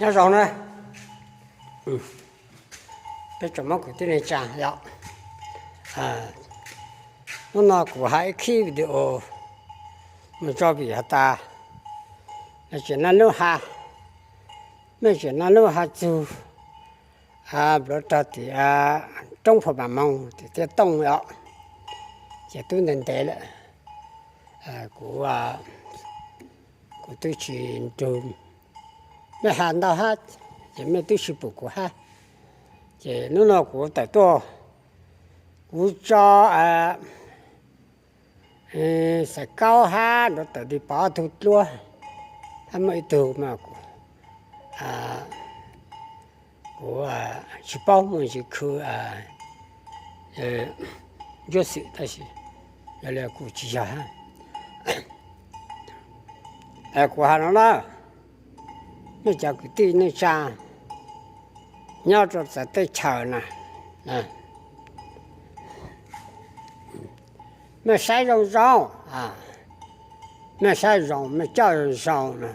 Nyob zoo na, peb tsoom Hmoob kwv tij neej tsa yom. Hnub no kuv hais ib khib video mus tso vim has tas, tseem naj nub ha, mej tseem naj nub ha txug npluav rog tim roob Phu Pham Moos tim Tiaj Tooj os. Ces twb ntev ntev lawm, kuv, kuv twb tsis nrug mej ha ntau hab, ces mej twb tsis pum kuv hab. Ces hnub no kuv tawm tuaj, kuv tso Xaiv Kaub hab nrov tawm li pov ob tug dluab, hab muaj ib tug mas kuv tsis paub muaj ntsis khw ntsuab xwm tab sis yog li kuj tsis yog hab. Kuv has no na, mej cov kwv tij neej tsa nyob rau txawv teb chaws na, mej saib zoo zoo, mej saib zoo, mej coj zoo zoo na.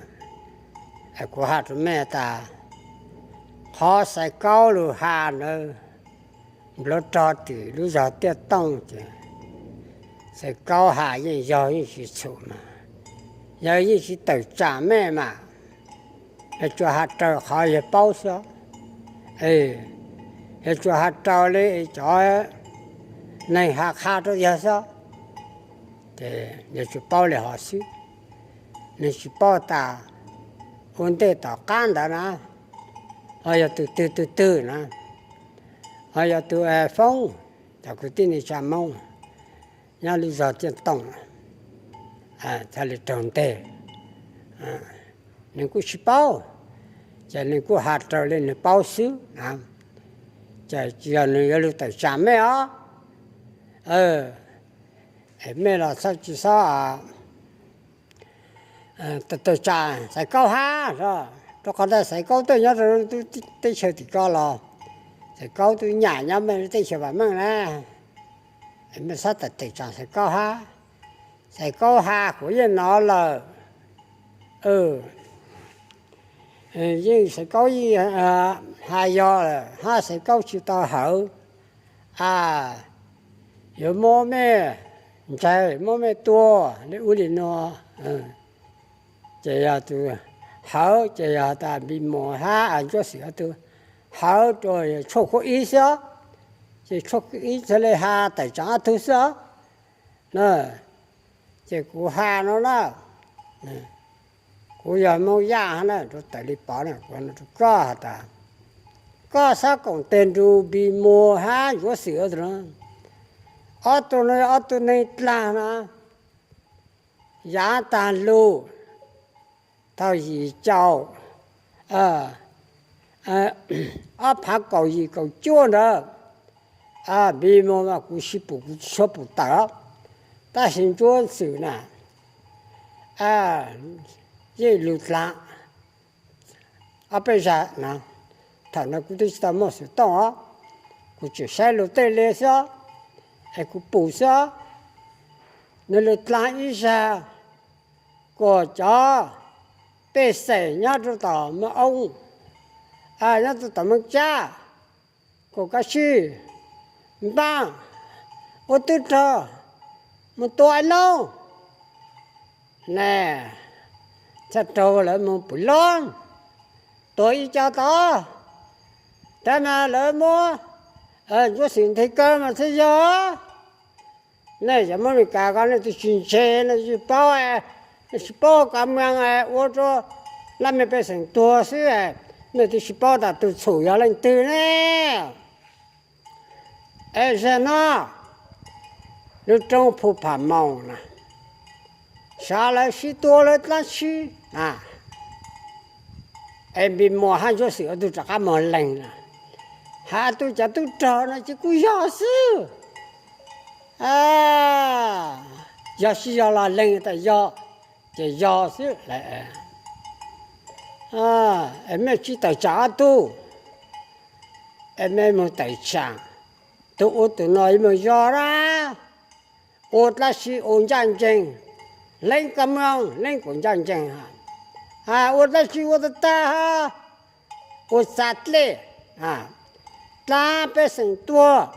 Kuv has rau mej tas, qhov Xaiv Kaub lug ha ntawd npluav rog tim lub zog Tiaj Tooj ces Xaiv Kaub ha yeej yog yeej tsis txhum mas, yog yeej tsis tawm tsam mej mas, yog tsuas has raws qhov yawg paub xwb, yog tsuas has raws li cov neeg has qha rau yawg xwb, ces yawg tsuas paub li hov xwb. Nws tsis paub tas ua ntej tom qab ntawd na, ho yog tus twg tus twg na, ho yog tus foob cov kwv tij neej tsa Moob nyob lub zog Tiaj Tooj txhaj li raug nteg, nws kuj tsis paub, ces nws kuj has raws li nws paub xwb na. Ces tsis yog nws yuav lug tawm tsam mej os, mej los txhob tsis xob tawm tsam Xaiv Kaub hab, rau qhov tas Xaiv Kaub twb nyob rau teb chaws tim ko los, Xaiv Kaub twb nyam nyob mej lub teb chaws vam meej na. Mej txhob tawm tsam Xaiv Kaub hab, Xaiv Kaub ha kuv yeej nov lawm. Yeej Xaiv Kaub yeej ha yog lawm hab Xaiv Kaub tsis tau hawv, a, yuav muab mej ntsaig muab mej tua li ub li no. Ces yog tus hawv ces yog tas Npis Muas hab Ntsuab Xwm ob tug hawv rua tshuaj khuab ib xwb, ces tshuaj khuab ib txhad le ha tawm tsam ob tug xwb. Ces kuv ha no na, kuv yog Moob Yaj hab na, rau tawm li pov na, kuv no rau koj has tas, koj xob koom teg nrug Npis Muas hab Ntsuab Xwm ob tug no, ob tug no yog ob tug neeg dlaag na, yaav taag lug thaum yim caum ob phaav kaum yim kaum cuaj ntawd, Npis Muas mas kuv sib pum kuv tsis tshua pum tawm, tab sis Ntsuab Xwm na yeej lug dlaag ob peb zag na. Thaum no kuv twb tsis tau muaj xov tooj os, kuv tseem saib lug tej le xwb, es kuv pum xwb. Nws lug dlaag ib zag, kuas cov pej xeem nyob rau tom Moob Oob, nyob rau tom Moob Tsab, kuas kab sib npaaj ua tub rog moog tua Aib Noob ne, txhaj raug lawv moog pum loob tuag ib co tod, tab mas lawv muab Ntsuab Xwm nthe kaw mas txhaj yog. Nej cov Moob Amelikas ko nej twb tsis ntse, nej tsis paub, nej tsis paub kav muag ua rua laj mej pej xeem tuag xwb, nej twb tsis paub tas tug txhum yog leej twg ne. Es zag no, lub roob Phu Pham Moos na, sav lawv sib tua lawv dlaab tsi, es Npis Muas hab Ntsuab Xwm ob tug rov qab moog leeg na, has tug cov tub rog no ces kuj yog xwb. Yog tsis yog los leeg tas yog, ces yog xwb. Es mej tsis tawm tsaam ob tug, es mej moog tawm tsaam tug ub tug no moog yog na. Ua dlaab tsi ua ncaaj nceeg, leeb kav muag leeb kuas ncaaj nceeg, ua dlaab tsi ua tag tag hab, ua txaj dlej, dlaab pej xeem tuag,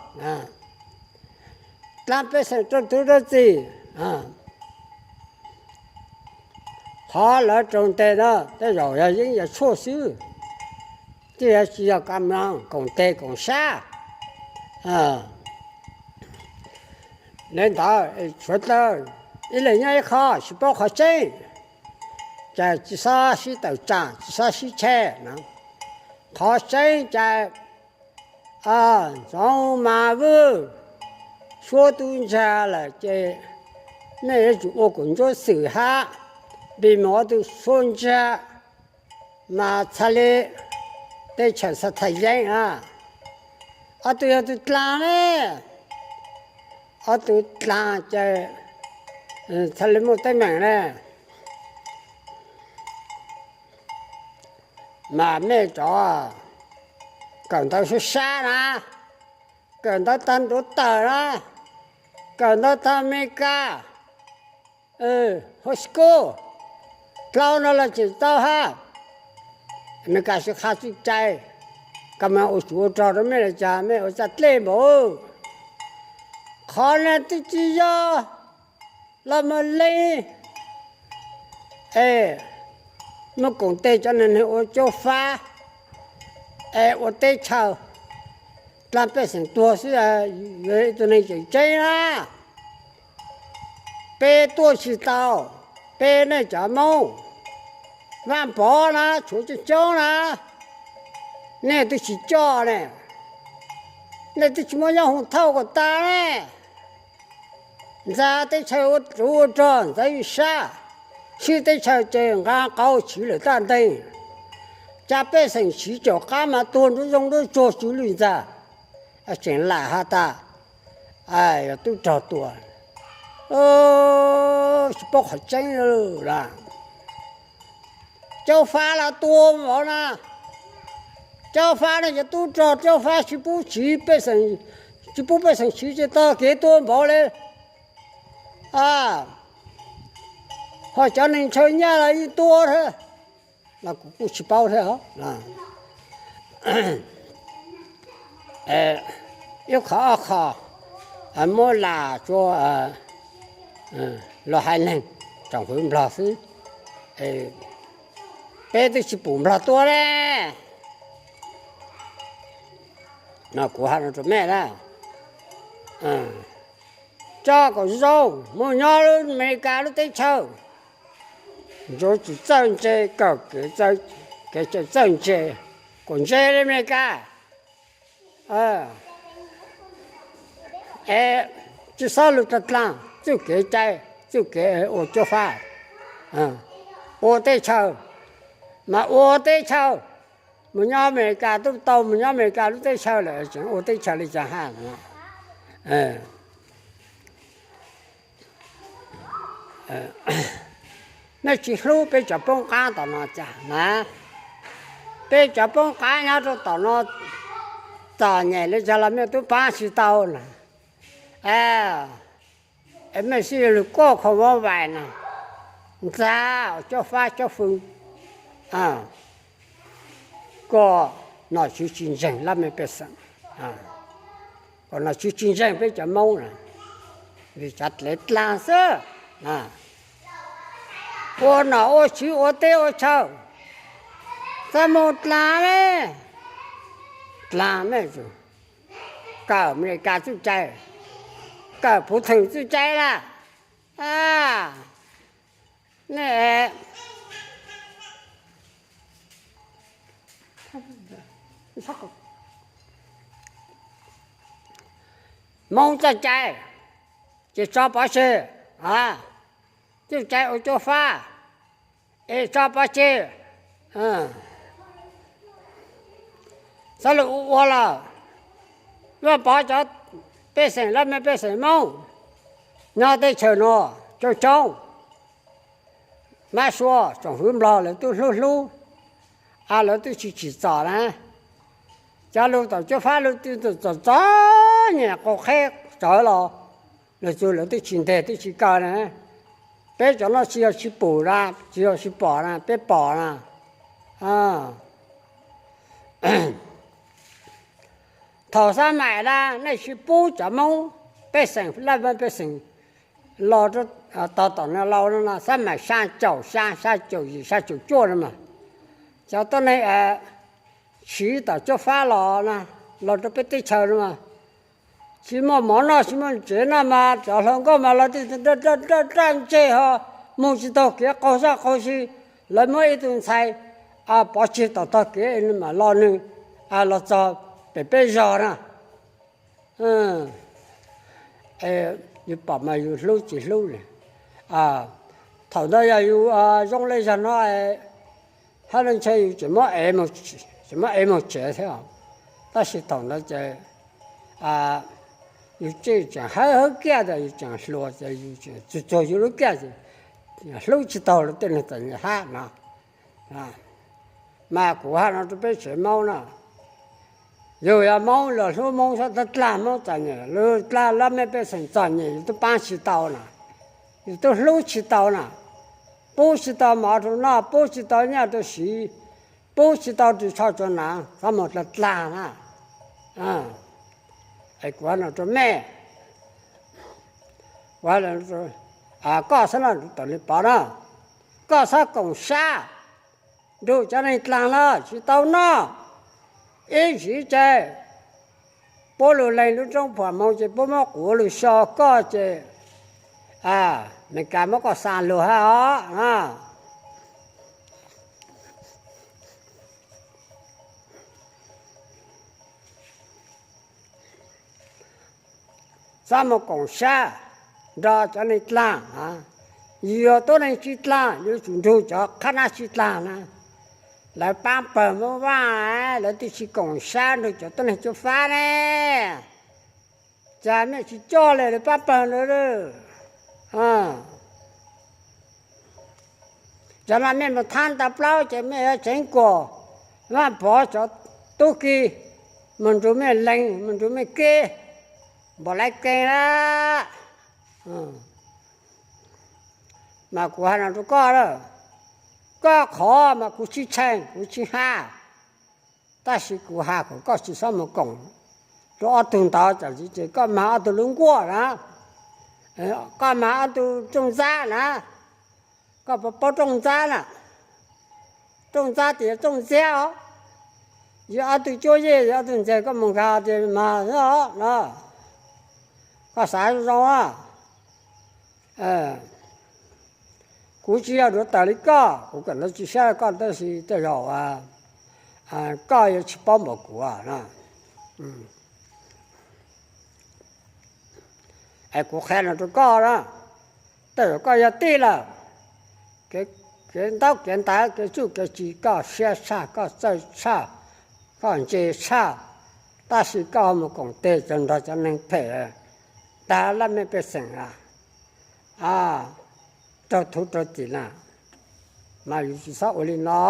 dlaab pej xeem rau tub rau txim. Qhov lawv raug ntes no tej zaum yog yeeb yog tshuaj xwb, twb yog tsis yog ka mloog koom teg koom sab. Li ntawd, suav dlawg ib leeg nyob ib qho, tsis paub qhov tseeb, ces tsis xob sib tawm tsaam, tsis xob sib tshee no. Qhov tseeb ces Ntxoov Mas Vwj suab tub ntsa lawm ces nej yuav tsum ua kuv ntsuab xwm hab, vim mas ob tug suab ntsa mas txhaj li teb chaws txhaj thaj yeeb na. Ob tug yog tus dlaag ne, ob tug dlaag ces txhaj li muaj teeb meem ne. Mas mej rov kawm ntawv sab sab na, kawm ntawv tag ntuav tawm na, kawm ntawv tag Amelikas high school, dlhau no los tseem tau hab. Amelikas sib qha txuj cai, koj mas ua tsuj ua rog rau mej los cas mej ua txaj dlej npaum. Qhov no twb tsis yog los mas leej, es muab koom teg cov neeg ua caub fab, es ua teb chaws dlaab pej xeem tuag xwb, yog ib tug neeg tseem ceeb na. Peb tuaj tsis tau, peb nej cov Moob, Vaaj Pov na, tshuav coob coob na, nej twb tsis coj ne, nej twb tsis muaj nyob hoov thauj kom tas ne. Ntxa teb chaws ua tsuj ua rog ntxeev sab, sib teb chaws ces nqa qauv siv lawm taj nteeg, cas pej xeem siv caum qab mas tuag nruab zoov nruab tsuag tsis lwj ntxa, tseem lam has tas yog tub rog tua, tsis paub qhov tseeb lawm. Caub fab los tua npaum na, caub fab no yog tub rog, caub fab tsis pub siv, tsis pub pej xeem siv ces tog kev tua npaum li. Ho cov neeg ntshaw nyaj los yeej tua thiab, los kuv kuj tsis paub thiab. Ib qho ob qho muab lam rua luag haiv neeg tsoom fwv Nplog xwb, peb twb tsis pum Nplog tua ne. No kuv hais no rau mej na, tso kom zoo mus nyob lub Amelikas lub teb chaws, yuav tsum txawj ntse, kawm kev cai txawj ntse, kom ntse li Amelikas. Es tsis xob lug rag dlaag txuj kev cai, txuj kev ua cuab fab, ua teb chaws, mas ua teb chaws, mus nyob Amelikas tub tau, mus nyob Amelikas lub teb chaws lawm tseem ua teb chaws li cas hab. Nej tsis hlub peb cov poob qab tom no cas na? Peb cov poob qab nyob rau tom no txom nyem li cas los mej tub paab tsis tau na. Es mej sib lug kuaj khoom mab vais na, ntxa, cob fab cob fwv, kom nom tswv tsis ntseeg lab mej pej xeem, kom nom tswv tsis ntseeg peb cov Moob na, vim tsav dlev dlaag xwb. Ua nom ua tswv ua teb ua chaw, txhob moog dlaag le, dlaag mej kawm Amelikas txuj cai, kawm puv theem txuj cai lawm. Nej Moob txoj cai ces tso pov tseg, txuj cai ua cob fab es tso pov tseg. Txhob lug ua ua lawm. Vaaj Pov cov pej xeem lab mej pej xeem Moob nyob teb chaws nuav coob coob, mab sua tsoom fwv Nplog lawv tub hlub hlub, lawv tub tsis tsim txom na. Cov lug tom cob fab lug tub txom txom nyem qaug qheb tsawv los lug txug lawv tub tsis nteg tub tsis kaw na. Peb cov nuav tsis yog tsis pum na, tsis yog tsis pom na, peb pom na. Thaum xab maim na nej tsis pub cov Hmoob pej xeem laj mej pej xeem los rau tog tom no laus no no, xab maim xya caum xya, xya caum yim, xya caum cuaj no mas, cov tuab neeg tsiv tom cuab fab los na, los rau peb teb chaws no mas, tsis muaj mov noj tsis muaj tsev noj mas cov hluas nkauj mas los raj ntseg ho mus tsis taug kev qaug zaj qaug zig. Lawv muab ib tug ntxhais pov tseg tom tog kev mam los nws los txog pem peb zos na. Yus pom mas yus hlub tsis hlub li. Thaum ntawd yog yus zoo li zog no, hab le ntshe yus tseem muab ev mus tsev thiab. Tab sis thaum ntawd ces yus tseem hawb hawb kiag tias yus tseem hluas ces yus tseem txuag txuag yus lub kiag ces hlub tsis taus lawv tej neeg txom nyem hab no. Mas kuv hais no rau peb tsev Hmoob na, yus yog Hmoob los hlub Hmoob, txhob dlaag Hmoob txom nyem, dlaag laj mej pej xeem txom nyem yus twb paab tsis tau na, yus twb hlub tsis tau na, pub tsis tau mov rau noj, pub tsis tau nyiaj rau siv, pub tsis tau ris tsho rau hnav, txhob mus dlaag dlaag na. Es kuv hais no rau mej, kuv hais, koj xwb no, Tawm Lis Pov na, koj txhob koom sab nrug cov neeg dlaag na, tsis tau noj. Ib ntsis ces puab lug leeg lub roob Phuam Hmoo ces puab muab quav lug so koj ces Amelikas muab koj xa lug hab os. Txhob mus koom sab nrug cov neeg dlaag. Yus yog tuab neeg tsi dlaag, yus yuav tsum nrug cov qhab nab tsi dlaag na. Lawv paab pawg Moob Vaaj, lawv twb tsi koom sab nrug cov tuab neeg cuab fab ne. Cas mej tsi coj le lawv paab pawg ntawd? Cov no mej mus thaab tau plaub ces mej yuav tseev kuas Vaaj Pov cov tub ki mus nrug mej leeg, mus nrug mej keb npaum laiv kee lawm. Mas kuv has no rau koj lawm, koj qhov mas kuv tsi tshee kuv tsi has, tab sis kuv has kom koj tsi xob mus koom rau ob tug ntawd, tam sim ces koj mag ob tug lub nkuaj na, koj mag ob tug rooj ntxab na, koj puas paub rooj ntxab na? Rooj ntxab tes yog rooj ntxiab os, yog ob tug cuab yej, yog ob tug ntxeg, koj mus nkag tes mag no, koj xav zoo zoo. Kuv tsi yog duav tawm li koj, kuv kawm ntawv tsi sab koj, tab sis tej zaum koj yuav tsi paub npaum kuv. Es kuv qhia no rau koj na, tej zaum koj yog tij lawm, kev ntaub kev ntawv kev txuj kev ci koj siab tshaj, koj txawj tshaj, koj ntse tshaj, tab sis koj mus koom teg cov nrog cov neeg phem tag laj mej pej xeem a, raug thuv raug tim na, mas yus tsi xob ua li no.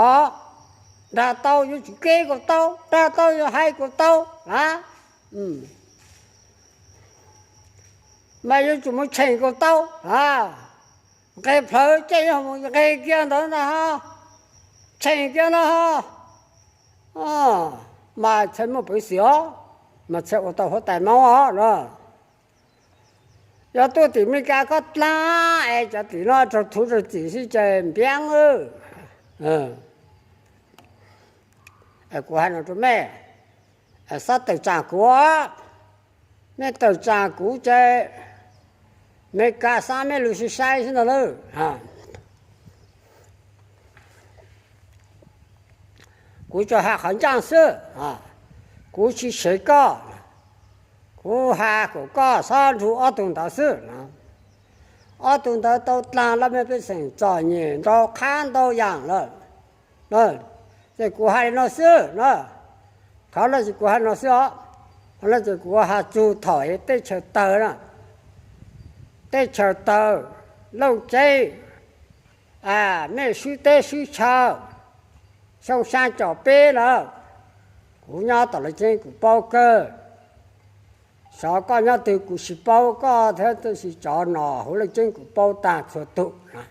Dag tau yuav tsum keb kom tau, dag tau yuav hais kom tau a, mas yuav tsum mus tsheem kom tau a. Nqeg plhawv ces yog mus nqeg kiag ntawd ntag ho, tsheem kiag no ho, mas txhaj muaj peev xwm os, mas txhaj ua tau huab tais Moob os na. Yog tuaj tim Amelikas koj dlaab es cov tim no raug thuv raug tim xwb ces npiab. Kuv has no rau mej, xob tawm tsaam kuv, mej tawm tsaam kuv ces Amelikas xaav mej lug sai sai xwb ntag lawm. Kuv tsuas has qhov ntsaaj xwb, kuv tsi sev koj. Kuv has kom koj xob nrug ob tug ntawd xwb. Ob tug ntawd tau dlaag laj mej pej xeem txom nyem ntau qhab ntau yaam lawm. Ces kuv has li no xwb na, qhov no ces kuv has no xwb os. Qhov no ces kuv has txug thaum teb chaws tawg na, teb chaws tawg, Looj Ceeb, mej swb teb swb chaw, xyoo xyaa caum peb lawm, kuv nyob tom Looj Ceeb kuv paub kawg. Xyov koj nyob twg kuv tsis paub koj thiab, tab sis cov nom huv Looj Ceeb kuv paub taag txhua tug na.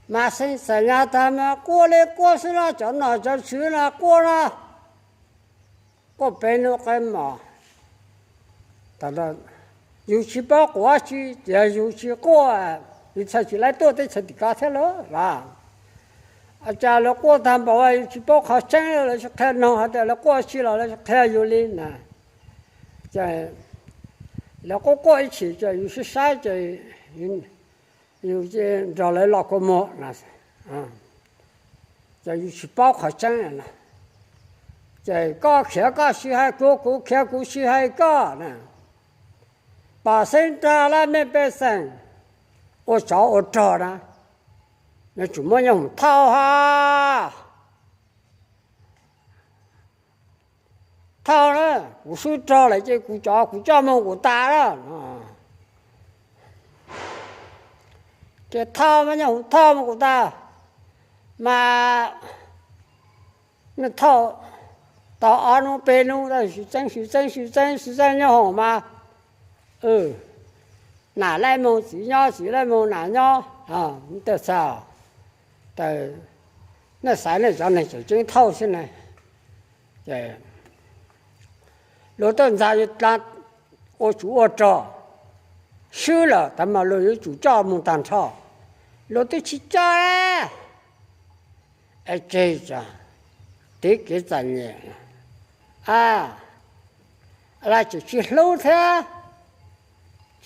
Mas xeeb xas nyas tag mas quaj li quaj xwb no, cov nom cov tswv no quaj no, quaj peb hnub qee mos. Yus tsis paub quav tsi, yog yus tsis quaj, yus txhaj tsis laib tuaj teb chaws tim ko thiab lawm. Cas lawv quaj tag npaum yus tsis paub qhov tseeb, lawv tsis qhia noog hais tias lawv quaj tsi los lawv tsis qhia yus li na. Ces lawv quaj quaj ib chim ces yus sib saib ces yus nrog lawv los kua muag na. Ces yus tsis paub qhov tseeb na. Ces koj khiav koj tsis hais kuv, kuv khiav kuv tsis hais koj na. Pom xeeb rog laj mej pej xeem ua tsov ua rog na, nws tsum muab nyob hoom thauj ha. Thauj na, kuv swb rog lawm ces kuv cov kuv coj mus kuv tas na. Ces thauj mas nyob hoom thauj mus kuv tas, mas nws thauj tau ob hnub peb hnub, sib txeeb sib txeeb sib txeeb sib txeeb nyob hoom mas, nam laij moog txiv nyob, txiv laij moog nam nyob, tej txha, nej xaiv nej cov neeg tseem ceeb thauj xwb na. Luag tuaj ntxag yuav dlaa ua tsov ua rog, swb lawm tas mas luag yuav tsum coj mus tag nrho, luag twb tsis coj na. Es tseg tso, tiv kev txom nyem, lawv tseem tsis hlub thiab,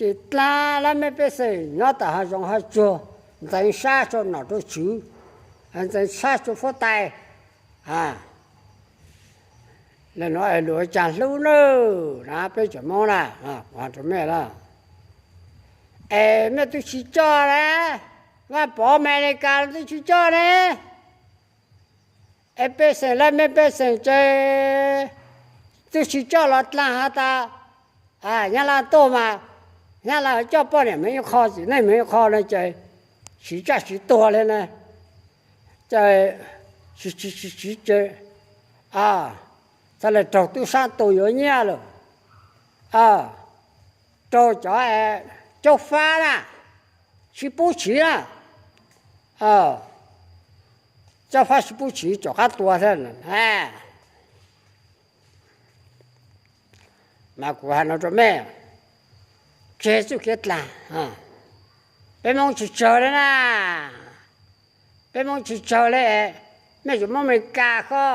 ces dlaa laj mej pej xeem nyob tom hav zoov hav tsuag, ntxeev sab rua nom rua tswv, ntxeev sab rua fuab tais. Lawv nuav es luag caag hlub nawb na, peb cov Moob na, kuv has rua mej lawm. Es mej twb tsis coj na, Vaaj Pov Amelikas twb tsis coj ne. Es pej xeem laj mej pej xeem ces twb tsis coj los dlaag has tas, Nyab Laj tuaj mas, Nyab Laj coj poj niam moog ib qho, txiv neej moog ib qho no ces siv tsaj siv tuag li na. Ces siv siv siv siv ces txhad le raug tub saab tu yuav nyiaj lawm, raug cov caub fab na, sib pub siv na, caub fab sib pub siv caum qab tua thiab. Mas kuv has no rua mej, tseg txuj kev dlaag, peb Moob tsis tsawg le na, peb Moob tsis tsawg le, mej yuav Moob Amelikas kho,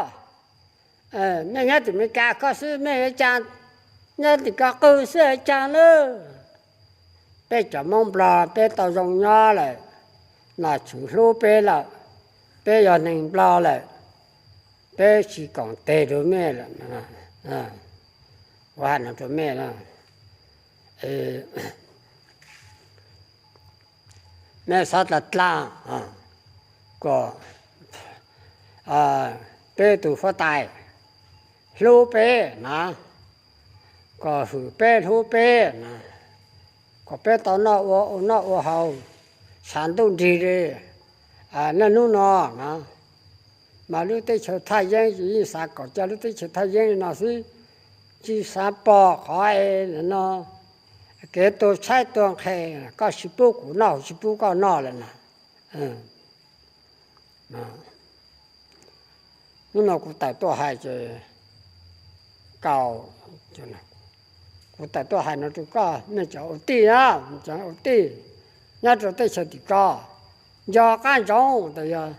mej nyob tim Amelikas kho xwb mej yuav caag, nyob tim ko qw xwb yuav caag lawm. Peb cov Moob Nplog peb tau zoo nyob lawm, nom tswv hlub peb lawm, peb yog neeg Nplog lawm, peb tsis koom teg rua mej lawm. Kuv has no rua mej na, mej xav tas dlaag kom peb tug huab tais hlub peb na, kom hwm peb hlub peb na, kom peb tau noj ua, ua noj ua haus, tshav ntuj nrig li, niaj hnub no na. Mas lub teb chaws thaj yeeb ces yeej xav kom coj lub teb chaws thaj yeeb li no xwb, tsis xav pom qhov es no kev tuag tshaib tuag nqhis, koj tsis pub kuv noj, kuv tsis pub koj noj lawm na. Hnub no kuv tawm tuaj hais ces, kuv tawm tuaj hais no rau koj, nej cov ua tij na, cov ua tij nyob rau teb chaws tim ko, nco qab ntsoov tas yog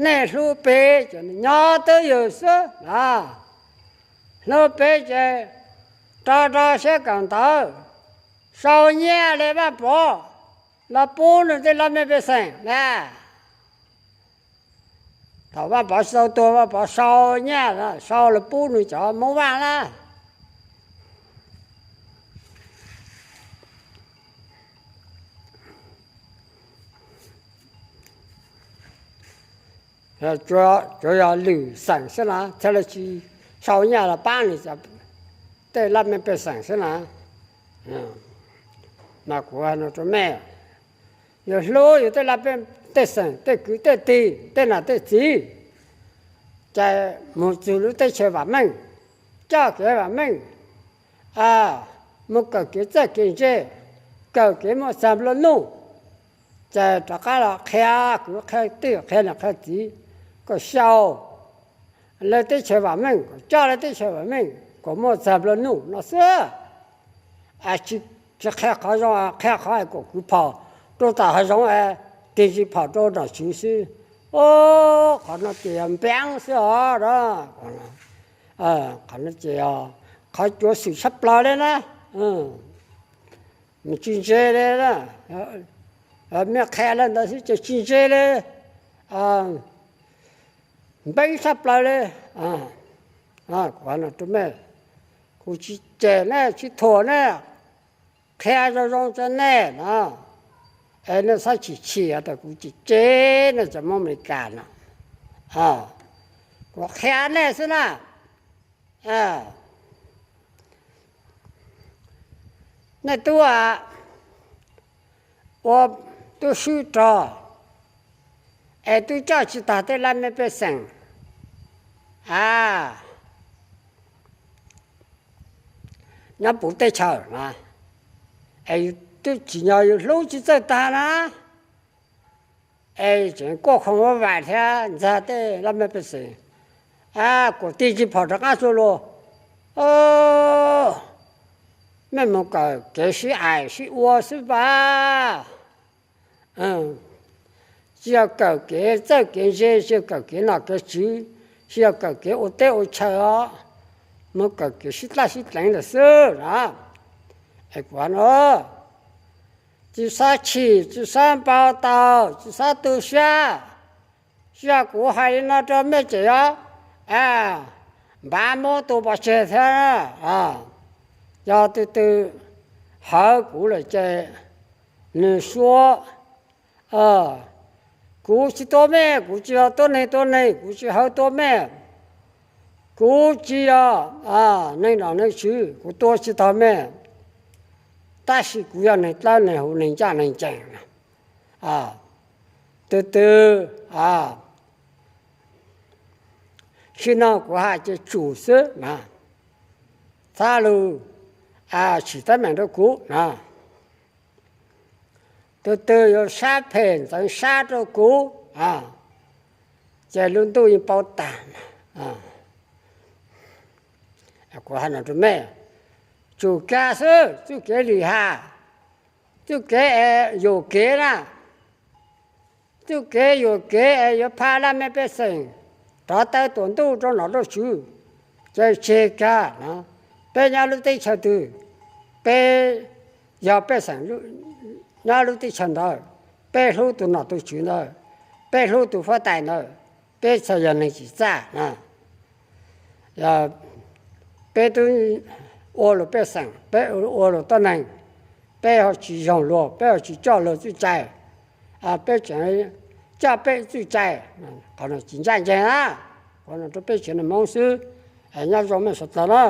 nej hlub peb ces nyob twj ywm xwb na. Hlub peb ces rau rau siab kawm ntawv, sau nyiaj li Vaj Pov los pub nws tej laj mej pej xeem na. Thaum Vaj Pov tsis tau tuag, Vaj Pov sau nyiaj, sau los pub nws cov Moob Vaj na. Tsuav yog lwm xeem xwb na, thiaj li tsis sau nyiaj los pab nws tej laj mej pej xeem xwb na. Mas kuv hais no rau mej, yus hlub yus tej laj mej pej xeem, tej kwv tej tij, tej nam tej txiv, ces mus txug lub teb chaws vam meej, coj kev vam meej, mus kawm kev txawj kev ntse, kawm kev muaj txag nplua nuj, Ces rov qab los qhia kwv qhia tij qhia niam qhia txiv kom xyaum lawv teb chaws vam meej, kom coj lawv teb chaws vam meej kom muaj txag nplua nuj no xwb. Tsis qhia qhov zoo, qhia qhov kom kwv phom rau tom hav zoov es tig ntsis phom rau nom tswv xwb. Qhov no ces yog npeeb xwb os. Qhov no ces yog qhov cuav xwm tshaj plaws li na. Tsis ntse li, mej qhia li ntawd xwb ces tsis ntse li, npeeb tshaj plaws li. Kuv hais no rau mej, kuv tsis cem nej tsis thuam nej, qhia zoo zoo rau nej no, es nej txhob chim chim tias kuv cem cem nej cov Hmoob Amelikas no. Kuv qhia nej xwb na. Nej tub ua tub swb rog es tub coj tsis tag tej laj mej pej xeem a, nyob puv teb chaws na, es yus twb tsim nyog yus hlub tsis txawj tag na, es tseem kuaj khoom ua vam thiab ntxag tej laj mej pej xeem, kuas tig ntsis phom rov qab tsuj lug. Mej mus kawm kev sib aim sib ua xwb pas. Tsis yog kawm kev txawj kev ntse, tsis yog kawm kev nom kev tswv, tsis yog kawm kev ua teb ua chaw os, mus kawm kev sib dlaj sib dleev lawm xwb na. Es kuv hais no, tsis xob chim, tsis xob npau taws, tsis xob tu siab. Tsis yog kuv hais li no rau mej cem os, npav muab tua pov tseg thiab. Yog tus twg hawv kuv lawm ces nws suab. Kuv tsis tua mej, kuv tsis yog tua neeg tua neeg, kuv tsis hawv tua mej. Kuv tsis yog neeg nom neeg tswv, kuv tua tsis tau mej, tab sis kuv yog neeg dlawb neeg huv neeg ncaj neeg ncees. Tus twg tsis mloog kuv hais ces tsum xwb na, txhob lug tsim teeb meem rau kuv na. Tus twg yuav sab phem ntxeev sab rau kuv, ces lub ntuj yeej paub tag. Kuv hais no rau mej, tsum kag xwb, txuj kev lim haj, txuj kev yuam kev na, txuj kev yuam kev es yuav pha laj mej pej xeem rov taw tuam ntuj rau nom rau tswv, ces tseg kag. Peb nyob lub teb chaws twg, peb yog pej xeem nyob lub teb chaws ntawd, peb hlub tus nom tus tswv ntawd, peb hlub tus huab tais ntawd, peb txhaj yog neeg tsim txaj. Peb twb ua luag pej xeem, peb ua luag tuab neeg, peb ho tsis zoo luag, peb ho tsis coj luag txuj cai, peb tseem coj peb txuj cai, qhov no tsis ncaj ncees na. Qhov no rau peb tsev neeg Hmoob xwb, nyob zoo mej sawv daws na.